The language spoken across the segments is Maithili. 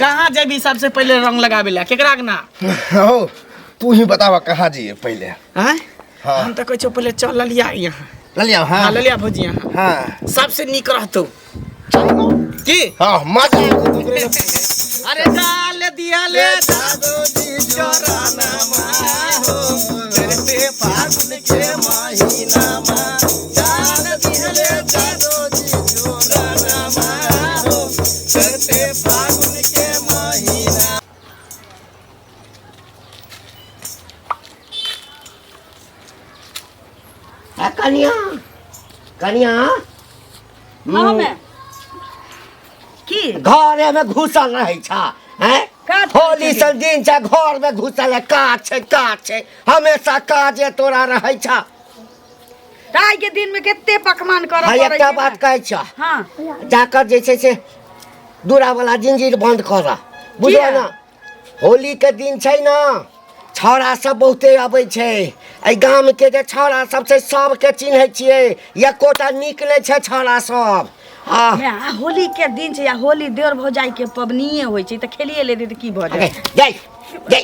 कहाँ जेबी सबसे पहिले रंग लगाबे ला केकरा अंगना हो तू ही बतावा कहाँ जाइए पहिले आँय हाँ। हम तऽ कहै छियौ पहिले चल ललिया यहाँ ललिया हाँ हाँ ललिया भौजी यहाँ हाँ सबसे नीक रहतौ की हाँ मजा आएत। अरे डाल दिया ले दादोजी चरणमा हो चढ़ते फागुन के महीनामा डाल दिया ले दादोजी चरणमा हो चढ़ते फागुन के महीना आ कनिया कनिया हाँ मैं की घरे में घुसल रहै छा हैं काज करै होली छली। सन दिन छै घर में घुसल है काज छै काज छै हमेशा काजे तोरा रहै छा राय के दिन में कते पकवान करऽ है पड़ै एकटा छै बात ने। कहै छ हाँ जाकर जे छै से दूरा वाला जिंजीर बंद कर बुझल किया? ना होली के दिन छै ना छौड़ा सब बहुते अबै छै एहि गामके जे छौड़ा सब छै सबके चिन्है छियै एकोटा नीक नहि छै छौड़ा सब हँ मे आ होली के दिन छै आ होली देर भौजाई के पबनिए होइ छै तऽ खेलिए लेतै तऽ की भऽ अरे जाय जय जय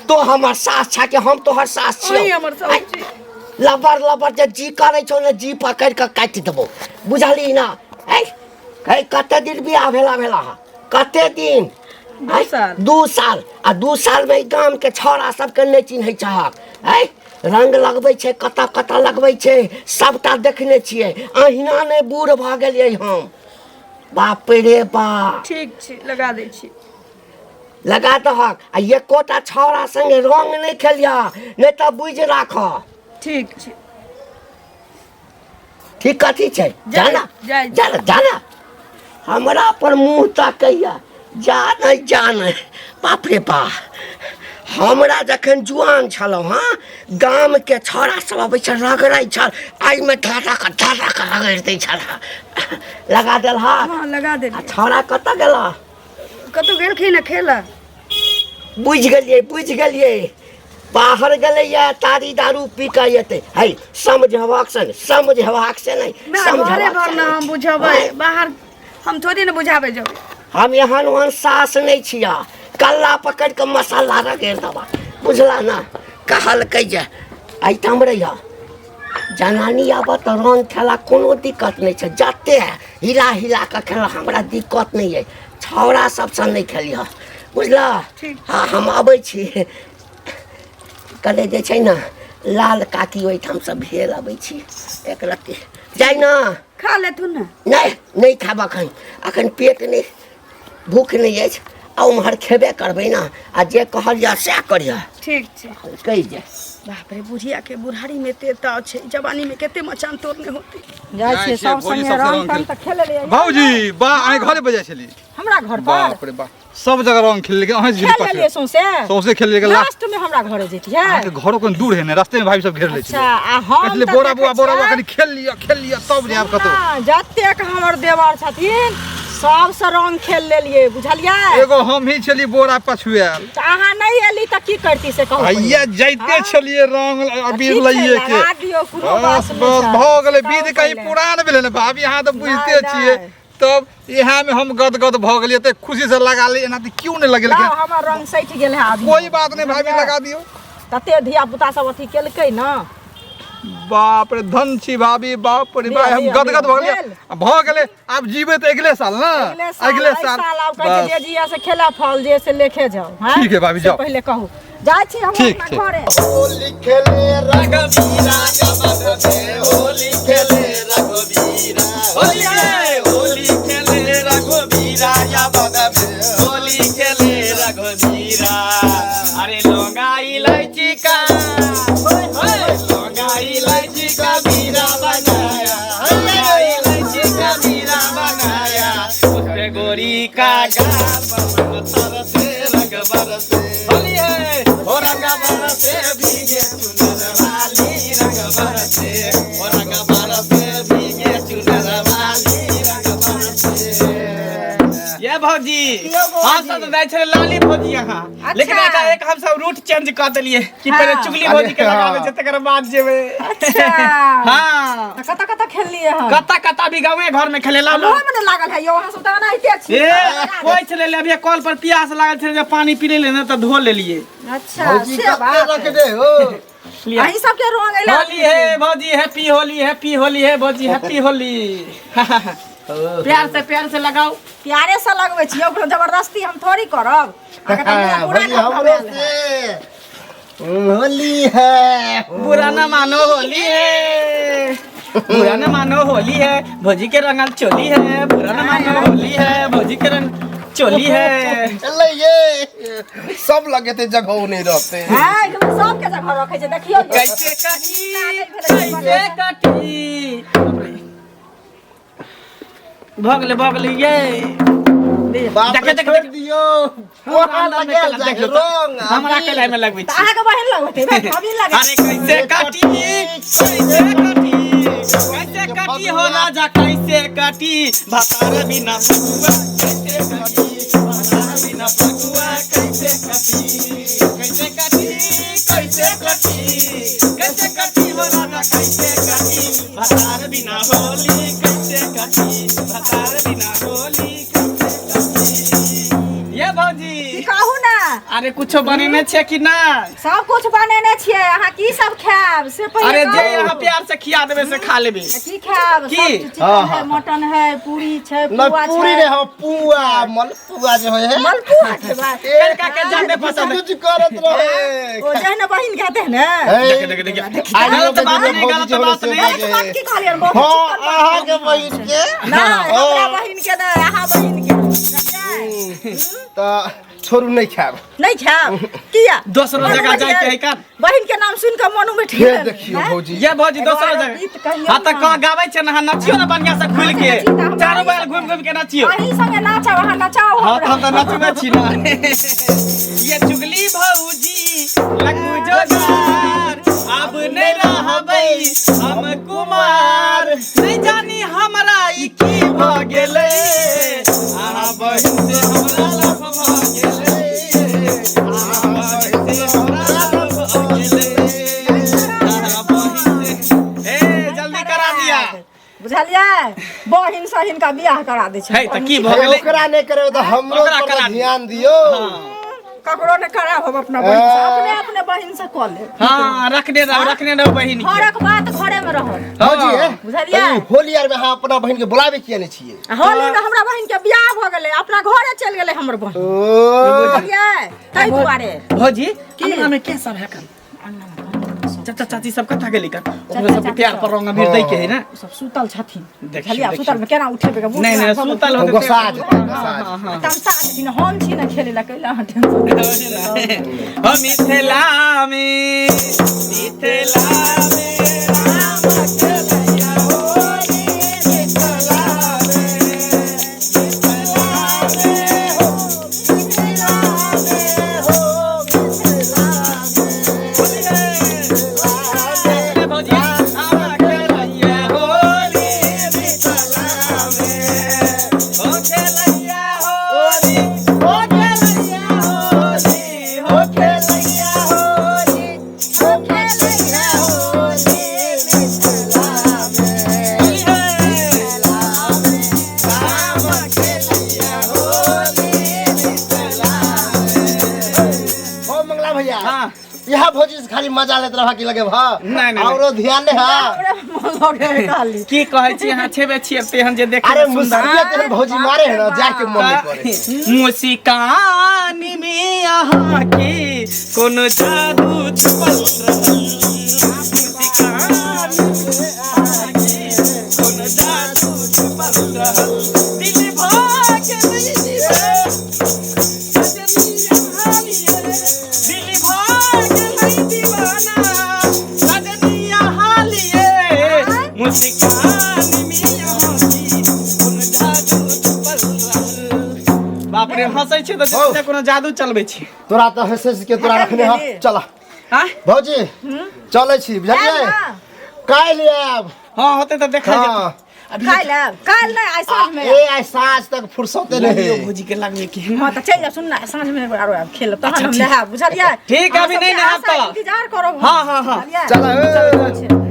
तो हमर सास छा कि हम तोहर सास ओही छियौ हमर सास छी। लबर लबर जे जी करै छौ ने जी पकड़ि कऽ काटि देबौ बुझलही ना ऐ ऐ कते दिन बियाह भेला भेला हँ कते दिन दू ऐ, साल। 2 साल आ 2 सालमे ई गामके छौड़ा सबके नहि चिन्है छहक ऐ रंग लगबै छै कतऽ कतऽ लगबै छै सबटा देखने छियै अहिना नहि बूढ़ भऽ गेलियै हम बाप रे बाप ठीक छै लगा दै छी लगा दहक आ एकोटा छौड़ा संगे रंग नहि खेलिह नहि तऽ बुझि राखह ठीक छै ठीक कथी छै जाइ- जाना जाइ- जाना जाना हमरा पर मुँह ताकैया जा नहि जा नहि बाप रे बा हमरा जखन जुआन छलहुँ हँ गामके छौड़ा सब अबै छल रगड़ै छल एहिमे धरा कऽ धरा कऽ रगड़ि दै छल लगा देलहक हाँ लगा आ देलियै छौड़ा कतऽ गेला कतहु गेलखिन हँ खेलऽ बुझि गेलियै बुझि गेलियै बाहर गेलैया तारी दारू पी कऽ एतै है समझबाक से नहि समझबाक से नहि मैं घरे समझबाक भर से ना नहि। हम बुझेबै बाहर हम थोड़ी ने बुझाबै जेबै हम एहन ओहन सास नहि छिया कल्ला पकड़ि कऽ मसाला रगड़ि देबा बुझला ना कहलकै जे एहिठाम रहिह जनानी आबऽ तऽ रंग खेला कोनो दिक्कत नहि छै जते हिला हिला कऽ खेला हमरा दिक्कत नहि अइ छौड़ा सबसँ नहि खेलिह बुझलह ठीक। हँ हम अबै छी कने जे छै ने लाल काकी ओहिठामसँ भेल अबै छी एक रत्ती जाइ ने खा लेथुन ने नहि नहि खायब अखन अखन पेट नहि भूख नहि अछि आ उम्हर खेबे करबै ने आ जे कहलियै सएह करिह ठीक छै कहि जे बाप रे बुढ़िया के बुढ़ारी में एते ताव छै जवानी में कते मचान तोड़ने होते जाइ छियै सब भौजी संगे सबसँ रंग रंग तंग तऽ खेले लिए भौजी बा अहाँ घरे बजाय छली हमरा घर पर बाप रे बाप सब जगह रंग खेल लेकिन अहाँ खेल लेलियै सौंसे सौंसे खेल लेकिन लास्ट में हमरा घरे जैतियै अहाँके घरो कनि दूर है ने रास्ते में भाभी सब घेर लै अच्छा आ हम कहले तऽ बोरा बुआ देखै बोरा बुआ छियै, कनि खेल लिअ खेल लिअ तब जायब कतौ ना, जतेक हमर देवर छथिन सबसँ रंग खेल लेलियै बुझलियै एगो हम ही छली बोरा पछुआयल तऽ अहाँ नहि एली तऽ की करती से कहू पहिले। हैया जाइते हाँ। छलियै रंग अबीर ठीक छै, लइए के लगा दियौ कोनो बस बात नहि बस छै। भऽ गेलै कहू विध कहीं पहिले। पुरान भेलै ने भाभी अहाँ तऽ बुझिते नहि, छियै नहि। तब इएह में हम गदगद भऽ गेलियै एते खुशी से लगा ली एना तऽ क्यों नहि लगेलकै लाउ, हमर रंग सटि गेल है अभी कोई बात नहीं भाभी लगा दियौ तते धिया पुता सब अथी केलकै ने बाप रे धन छी भाभी बाप रे लिअ, बाप हम लिअ, गदगद लिअ। भऽ गेलियै भेल? आ भऽ गेलै आब जीबै तऽ अगिले साल ने अगले साल अगिले एहि साल साल आब कहै छै बस। जे जिया से खेला फल जे से लेखे जाओ हैं? ठीक है भाभी, से जाओ। पहिले कहू जाइ छी हम ठीक, अपना ठीक। घरे होली खेले रघुवीरा होली खेले रघुवीरा होली है, होली खेले रघुवीरा या बदम होली खेले रघुवीरा अरे लौंगा इलायची का होय होय, लौंगा इलायची का बीरा बनाया लौंगा इलायची का बीरा बनाया उसपे गोरी का गाल पर से रंग बरसे होली है हो रंग बरसे भीगे चुनर वाली रंग बरसे हो रंग बरसे भीगे चुनर वाली रंग बरसे भौजी, कियो गो हम सब तऽ जाइ छलै लाली भौजी यहाँ, लेकिन एकाएक हम सब रूट चेंज कऽ देलियै कि पहिले चुगली भौजी के लगा दै छै, तकर बाद जेबै। अच्छा। हाँ। तऽ कतऽ कतऽ खेललियै हन? कत्ता कत्ता भी गाँवे घर में खेले ला। लोहा में ने लागल है यौ, अहाँ सब तऽ एनाहिते छी। ए कोइ छलै ले, अभी कल पर प्यास लागल छलै, जे पानी पी लेलियै ने तऽ धो लेलियै। अच्छा, भौजी से कते बात। रख दे हो। लिअ। अहीं सबके रंग अइला। होली है भौजी, हैप्पी होली, हैप्पी होली है भौजी, हैप्पी होली। प्यार से, प्यार से लगाओ। प्यारे से लगबै छियै, ओकरो जबरदस्ती हम थोड़ी करब। अहाँके तऽ मुँह पूरा भौजी खतम हमरो भेल है। से होली है। बुरा न मानो होली है, बुरा न मानो होली है, भौजी के रंगल चोली है। बुरा न मानो होली है, भौजी के रंग चोली है। चलै ये सब लगेते जगह नहीं रहते। है, एकदम सबके जगह रखै छै, देखियौ। कैसे कटी, कैसे कटी, भऽ गेलै, भऽ गेलै ये। बाप देखे, रे, देखे, छोड़ देखे। दियो। हमरा वहाँ अंदर में लगेल केला जाए देख लो तो। रंग हमरा अभी। केला में लगबै तऽ छी। अहाँके बहिन लगेतै, भाभी लगेतै। अरे कैसे काटी, कैसे काटी, कैसे काटी हो राजा, कैसे काटी भातार बिना फगुआ, कैसे काटी भातार बिना फगुआ, कैसे काटी, कैसे काटी, कैसे काटी, कैसे काटी हो राजा, कैसे काटी भातार बिना होली, कैसे काटी भातार बिना होली, कैसे काटी। ये भौजी की कहू ने। अरे कुछो बनेने छै कि नहि? सब कुछ बनेने छियै, अहाँ की सब खायब से पहिले अरे जे कहू। अहाँ प्यार से खिया देबै से खा लेबै। की खायब? की? सब चिकन हाँ, है, हाँ। मटन है, पूरी छै, न पुआ पूरी छै। रे, हम पुआ मलपुआ जो है। मलपुआ खेबै? लड़का के जादे पसंद है। कुछ करत रहे। ओ जेहने बहिन कहते ने। हे, देखे, देखे, देखे। आइ गलत लोग बात जे नहीं, भौजी गलत जे होले बात से नहीं। गलत बात की कहलियै? बहुत हाँ, चिकन बात। अहाँ के बहिन के। नहि, हमरा बहिन के नहि, अहाँ बहिन के। तऽ छोड़ू, नहि खायब। नहि खायब किया? दोसरो जगह जाइके है का? बहिन के नाम सुन के मन उठि फेर गेल। देखियौ हैं? भौजी। ये भौजी, एगो दोसरो आरो जगह। गीत कहियौ हाँ तऽ ने। कहाँ गाबै छै ने, अहाँ नचियौ ने बढ़िआँ से खुलि के, नची तऽ हमरा चारू बगल घुमि घुमि के नचियौ। अहीं संगे नाचब, अहाँ नचाउ हाँ तऽ हमरा। हम तऽ नचबै छी ने। ये चुगली भौजी लगू जोगार, आब नहि रहबै हम कुमार, नहि जानी हमरा ई की भऽ गेलै, अहाँ बहिन से हमरा लफ भऽ गेलै, अहाँ बहिन से हमरा लफ भऽ गेलै, अहाँ बहिन से। ए जल्दी करा दिया। बुझलियै, बहिन सहिन का बियाह करा दै छै। है तऽ की भऽ हे, गेलै? ओकरा नहि करबै तऽ हमरो ओकरा पर करा दियौ। ध्यान दियौ। ककरो नहि करायब, हम अपना बहिन से अपने अपने बहिन से कऽ लेब। हाँ, रखने रहो, रखने रहो बहिन के। घरक बात घरे में रहत। भौजी हे, बुझलियै? तऽ ई होली आर में अहाँ अपना बहिन के बुलाबै किया नहि छियै? आ होली में हमरा बहिन के बियाह भऽ गेलै, अपना घरे चलि गेलै हमर बहिन। ओ बुझलियै, ताहि दुआरे। भौजी, अंगना में के सब है कन? चाचा चाची सब कथा गेली कन? ओकरा सबके प्यार पर रंग अबीर दै के है ने। ओ सब सुतल छथिन। देखियौ, बुझलियै, देखियौ। सुतल में केना उठेबै? बूढ़ नहीं नहीं पुरान भऽ सुतल होतै। गोसा जेतै, गोसा हाँ, हाँ। तमसा छथिन, हम छी ने खेले ला, कैला अहाँ टेंशन? हो मिथिला में, मिथिला में राम खेलैया होली, मिथिला में, मिथिला में हो, मिथिला में हो, मिथिला में। भौजी, राम खेलैया होली मिथिला में, हो खेलैया होली, हो खेलैया होली, हो खेलैया होली, हो खेलैया होली मिथिला में, राम खेलैया होली मिथिला में। ओ मंगला भैया। हाँ। यहाँ भौजी से खाली मजा लेत रहा की लगे भा? नहीं, नहीं। औरो ध्यान नहीं हा। हमरे मन लगे है खाली। की कहै छी, अहाँ छेबे छियै तेहन जे देखे अरे में सुंदर। मुस्किया तेहन भौजी मारे है ना, जाके मन नहीं करे। मुस्कान में अहाँके कोनो जादू छुपल रहल, मुस्कान में अहाँके कोनो जादू छुपल रहल, दिल भऽ गेलै रे, सजनी हालिए, दिल भऽ गेलै दीवाना, सजनी हालिए, मुस्कान में अहाँके कोनो जादू छुपल रहल। बाप रे, हंसै छै तऽ जेना कोनो जादू चलबै छै। तोरा तऽ हंसे के तोरा रखने ह। चल। आँय? भौजी, चलै छी, बुझलियै? आयब ना? काल्हि आयब। हाँ, होतै तऽ देखा हाँ। जेतै। अभी काल्हि आयब काल्हि नहि आइ साँझ में ए आइ साँझ तक फुर्सते नहीं भौजी के लगबे के हाँ तऽ चलि जाउ सुन ने साँझ में एक बेर आरो आयब खेलब तहन अच्छा, हम ठीक। नहायब बुझलियै ठीक है, अभी अहाँ नहीं सबके नहायब आशा तऽ। इंतजार करब हम, हाँ, हाँ, हाँ। बुझलियै? चल ए।